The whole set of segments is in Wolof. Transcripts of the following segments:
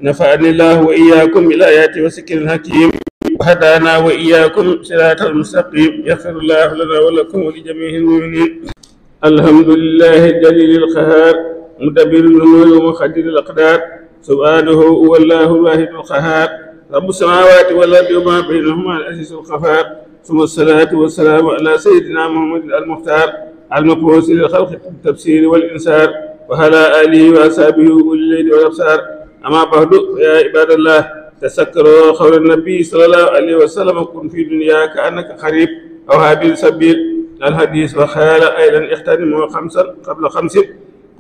نفعني الله وإياكم بالآيات والذكر الحكيم وهدانا وإياكم صراط المستقيم. يغفر الله لنا ولكم ولجميع المؤمنين. الحمد لله الجليل القهار مدبر الأمور ومقدر الأقدار سبحانه هو الله الواحد القهار رب السماوات والأرض وما بينهما العزيز الغفار. ثم الصلاة والسلام على سيدنا محمد المختار المبعوث للخلق التبصير والإنسار وعلى آله وأصحابه أولي الليل والأبصار. أما بعد يا عباد الله تذكروا قول النبي صلى الله عليه وسلم كن في دنيا كأنك خريب أو هابيل سبيل الحديث. وقال أيضا اغتنموا خمسا قبل خمس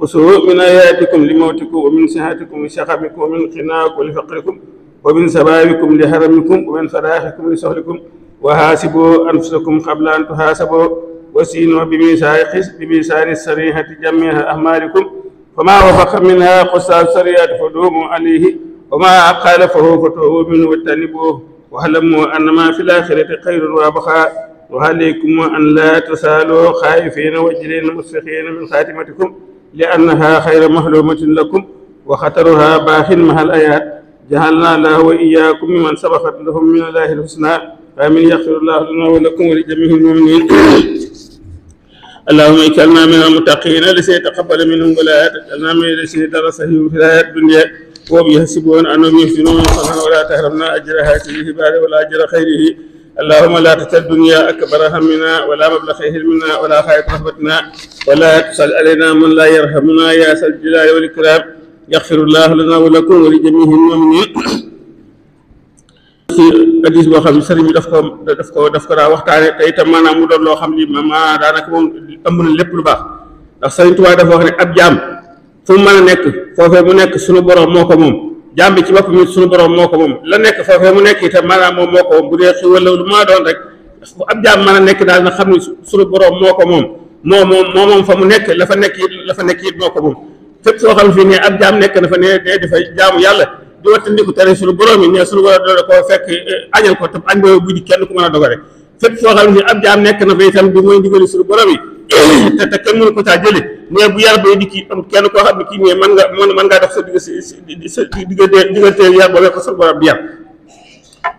قصوا من آياتكم لموتكم ومن صحتكم لشغبكم ومن غناكم لفقركم ومن سبابكم لهرمكم ومن فراخكم لسهلكم وحاسبوا أنفسكم قبل أن تحاسبوا وسينوا بميزان السريحة جميع أعمالكم فما وفق منها قصار السريات فدوموا عليه وما خالفه فتوبوا منه واجتنبوه واعلموا أن ما في الآخرة خير وأبقى. وعليكم أن لا تسالوا خائفين وجلين مسفقين من خاتمتكم لأنها خير مهلومة لكم وخطرها باخ مع الآيات. جعلنا الله وإياكم ممن سبقت لهم من الله الحسنى. آمين. يغفر الله لنا ولكم ولجميع المؤمنين. اللهم اجعلنا من المتقين الذين يتقبل منهم ولا تجعلنا من الذين درسهم في الحياة الدنيا وهم يحسبون أنهم يحسنون صنعا ولا تحرمنا أجر هذه العبادة ولا أجر خيره. اللهم لا تجعل الدنيا أكبر همنا ولا مبلغ علمنا ولا خير رحمتنا ولا تسل علينا من لا يرحمنا يا ذا الجلال والإكرام. يغفر الله لنا ولكم ولجميع المؤمنين. hadis boo xam ne sëriñ bi daf ko daa waxtaane te itam maanaam mu doon loo xam ni ma daanaka moom ëmb na lépp lu baax ndax sëriñ Tuubaa dafa wax ne ab jaam fu mu mën a nekk foofee mu nekk suñu borom moo ko moom. jaam bi ci boppam it suñu borom moo ko moom la nekk foofee mu nekk itam maanaam moom moo ko moom bu dee xiwal la lu maa doon rek fu ab jaam mën a nekk daal na xam ni suñu borom moo ko moom moom fa mu nekk la fa nekk it moo ko moom. fépp soo xam fii ne ab jaam nekk na fa ne dafa jaamu yàlla di wattandiku tere suñu borom yi ne suñu borom doon ko fekk añal ko tam añ boobu bu di kenn ku mën a dogale. fépp soo xam ne ab jaam nekk na fa itam di mooy ndigali suñu borom yi te kenn mënu ko caa jële mais bu yar bay dikki am kenn koo xam ne kii ne mën ngaa dox sa diggante yar boobee ko suñu borom di yar.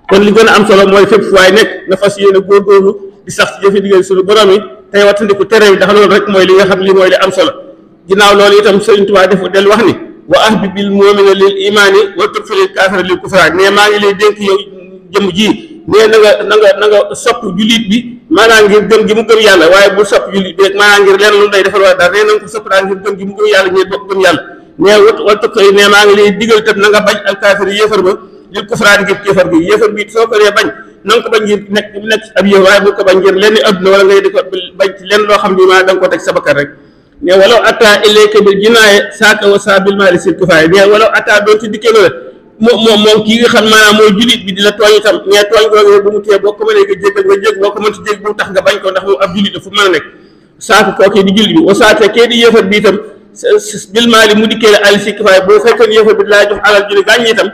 kon li gën a am solo mooy fépp fu waay nekk na fas yéene góorgóorlu di sax ci jëfe digal suñu borom yi tey wattandiku tere yi ndax loolu rek mooy li nga xam li mooy li am solo. ginnaaw loolu itam Sëriñ Tuubaa def del wax ni wa ahbibil mu'mina lil imaani wa tudfilil kaafira lil kufraan ne maa ngi lay dénk yow jëm ji ne na nga sopp jullit bi maanaam ngir gëm gi mu gëm yàlla waaye bu sopp jullit bi rek maanaam ngir lenn lu day defal waa dara ne na nga ko sopp daal ngir gëm gi mu gëm yàlla ñeent bokk gëm yàlla ne wal tukkoy ne maa ngi lay digal tam na nga bañ al kaafir yéefar ba lil kufraan ngir kéefar bi yéefar bi soo ko dee bañ na nga ko bañ ngir nekk ab yéefar waaye bu ko bañ ngir lenn adduna wala ngay di ko bañ ci lenn loo xam ne maa da nga ko teg sa bakkan rek. ne walaw atta ilayka bil jinaaye saaka wa saa bil maali sil kufaay ne walaw atta doon ci dikkee loolu moom kii nga xam maanaam mooy jullit bi di la tooñ itam ne tooñ googu bu mu tee boo ko mënee nga jéggal nga jég boo ko mën ci jég bu mu tax nga bañ ko ndax moom ab jullit la fu mën a nekk saaka kookee di jullit bi wa saate kee di yéefar bi itam bil maali mu dikkee la ali sil kufaay boo fekkoon yéefar bi laa jox alal ju ne gàññ itam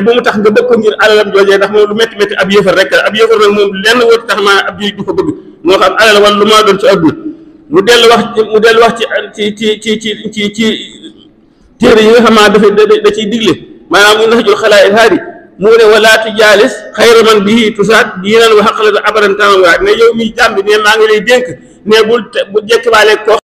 bu mu tax nga bëgg ko ngir alalam joojee ndax moom lu métti métti ab yéefar rek la ab yéefar nag moom lenn wootu tax maanaam ab jullit du ko bëgg moo xam alal wala lu maa doon ci àdduna mu dellu wax ci téere yi nga xam ne da ciy digle maanaam mu naxjul xalaa'il haadi mu ne wala tujaalis xayra man bihi tusaat diinan wa xaqala abadan tanam waa ne yow mi jàmm bi ne maa ngi lay dénk ne bu jekkiwaale koo